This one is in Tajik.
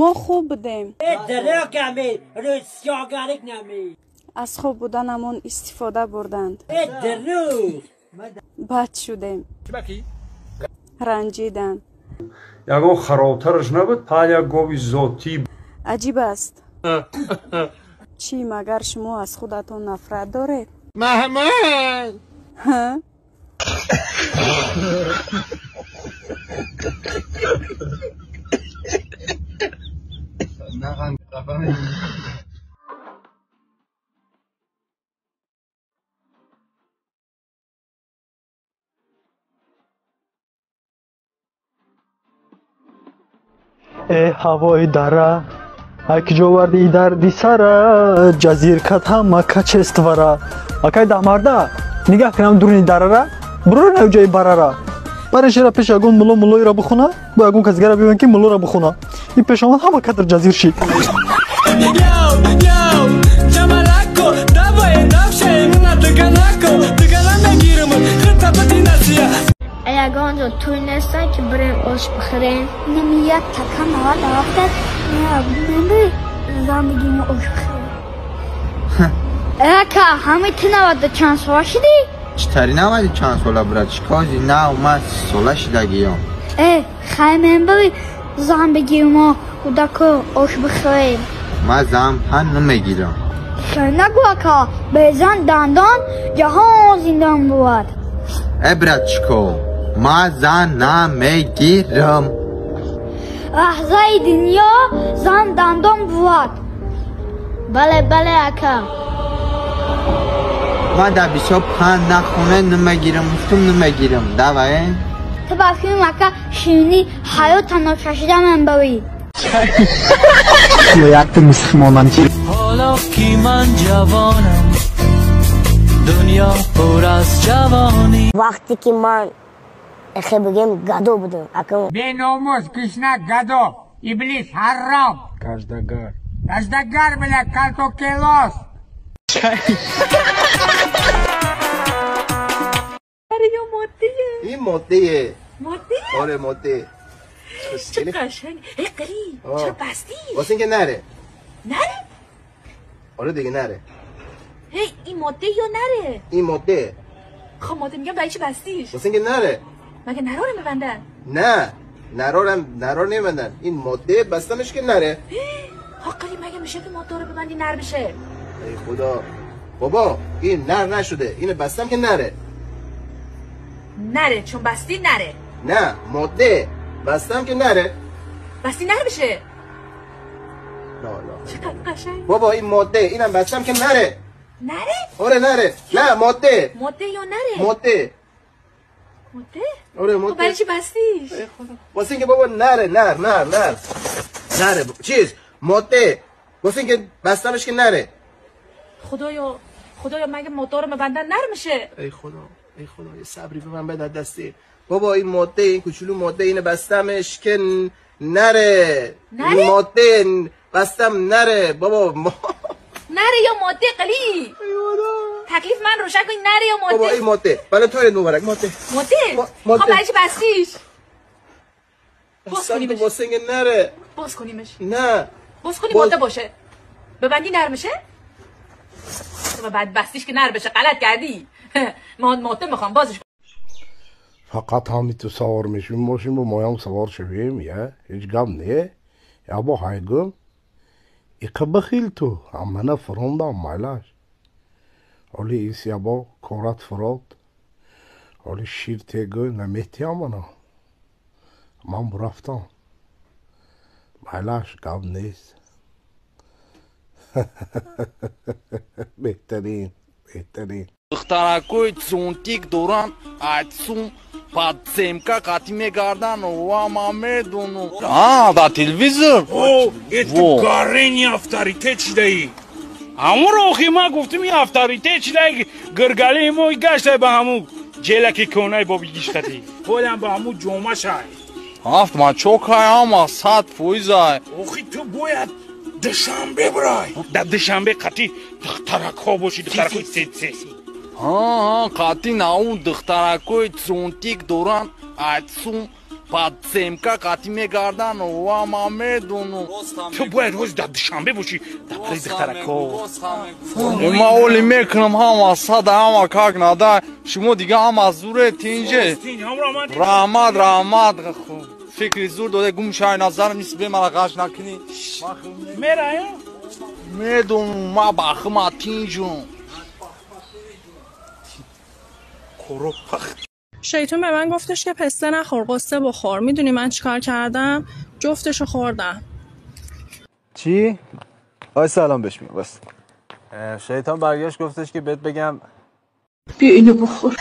Мо хуб будем. Аз хуб буданамон истифода бурданд. Бад шудем. Ранҷиданд. Ягон харобтараш набуд, пал як гови зотӣ. Аҷиб аст. Чӣ, магар шумо аз худатон нафрат доред? Маҳмад! Ҳа? Э ҳавои дара, ай ки ҷоварди дарди сара, ҷазир кад ҳама качествара. Акай даҳмарда, нигаҳ кунам дуруни дарара, буро на ҷои барара. Барешера пеш ягон мулло муллоиро бихона, бо ягон кас дигара бибин ки муллоро бихона. Ин пешомад ҳама кадр ҷазир шид. Ягон ҷо тӯй нестан ки бирем ош бихӯрем. Ними як така навад ҳафта мемби зан бигирем ош бихӯрем. Ака, ҳамаи ту наваду чанд сола шудӣ? Чӣ тари наваду чанд сола, брат? Чӣ кози нав ман сола шидагиём. Э, хай мемби зан бигирем кӯдако ош бихӯрем. Ман зан пан намегирам. Хай нагӯ ака, бе зан дандон ҷаҳон зиндан бувад. Э, братчико, ман зан намегирам. Лаҳзаи дунё зан дандон бувад. Бале, бале, ака. Ман дар бисёр панд нахона намегирам, гуфтум намегирам. Давай. Ту ба филм ака ширини ҳаёта ночашида менбавӣ. ҳоло ки ман ҷавонам, дунё пур аз ҷавонӣ. Вақте ки ман эхе бигем гадо будам, акам беномус, кишна гадо, иблис ҳарром. Каждагар. Каждагар, бля, калтокелос. یا ماده؟ این ماده. ماده؟ آره ماده. چه قشنگ. ای قلی، چرا بستی؟ واسه اینکه نره. نره؟ آره دیگه نره. هی این ماده یا نره؟ این ماده. خب ماده میگم برای چی بستیش؟ واسه اینکه نره. مگه نرا رو میبندن؟ نه، نرا نمیبندن. این ماده بستمش که نره. حقلی مگه میشه که ماده رو ببندی نر بشه؟ ای خدا بابا، این نر نشده، اینو بستم که نره. نره چون بستی نره. نه، ماده بستم که نره. بستی نر بشه. لا لا. چقدر قشنگ. بابا این ماده، اینم بستم که نره. نره؟ آره نره. نه ماده. ماده یا نره؟ ماده. ماده؟ آره ماده. برای چی بستیش؟ واسه اینکه بابا نره، نر نر نر نره چیز ماده، واسه اینکه بستمش که نره. خدایا خدایا، مگه ماده رو ببندن نر میشه؟ ای خدا ای خدا، یه صبری به من بده دستی. بابا این ماده، این کوچولو ماده، اینو بستمش که نره. نره؟ ماده بستم نره بابا. نره یا ماده قلی؟ تکلیف من روشن کن، نره یا ماده؟ بابا این ماده. بله تو مبارک ماده. ماده؟ خب برای چی بستیش؟ باز کنیمش. واسه اینکه نره. باز کنیمش. نه. باز کنی ماده باشه. ببندی نر میشه؟ تو بعد بستیش که نر بشه، غلط کردی. من ماده میخوام بازش. فقط ҳами ту савор мешавӣ мошин бо моям савор шавем, я ҳеҷ гап не. Ябо ҳайгум иқа бахил ту ҳамана фурондам майлаш. Ҳоли ис ябо корат фурод, ҳоли шир тегӯй наметиҳам мана. Ман бурафтам. Майлаш гап нест. Беҳтарин, беҳтарин. Духтаракои зонтик доранд, айтсум подземка қатӣ мегарданд, ва ман медонам. А, дар телевизор? О, это гарени авторитет шидаи. Ҳамонро охи ман гуфтам, ин авторитет шидаи, гиргалии мо гаштай ба ҳамун ҷелаки конаи боби гиштатӣ. Ҳолам ба ҳамун ҷомашай. Ҳафт ман чокай ҳама 100%. Охи ту бояд душанбе бирай. Дар душанбе қатӣ духтаракҳо бошӣ, духтаракҳои сетсе. Ҳа, ҳа, қатӣ наун духтаракҳои зонтик доранд, айтсум Подземка қати мегардан, ва ман медонам. Ту бояд ҳозир дар Душанбе бошӣ, дар барои духтарако. Ман оли мекунам ҳама сада, ҳама как нада. Шумо дига ҳама зуре тинҷе. Раҳмат, раҳмат. Фикри зур доде, гум шай назарам нист, бе мара ғаш накунӣ. Мераям? Медонам, ман ба хима тинҷум. شیطون به من گفتش که پسته نخور، قصه بخور. میدونی من چیکار کردم؟ جفتشو خوردم. چی؟ آی سلام بهش میگم بس. شیطان برگشت گفتش که بهت بگم بیا اینو بخور.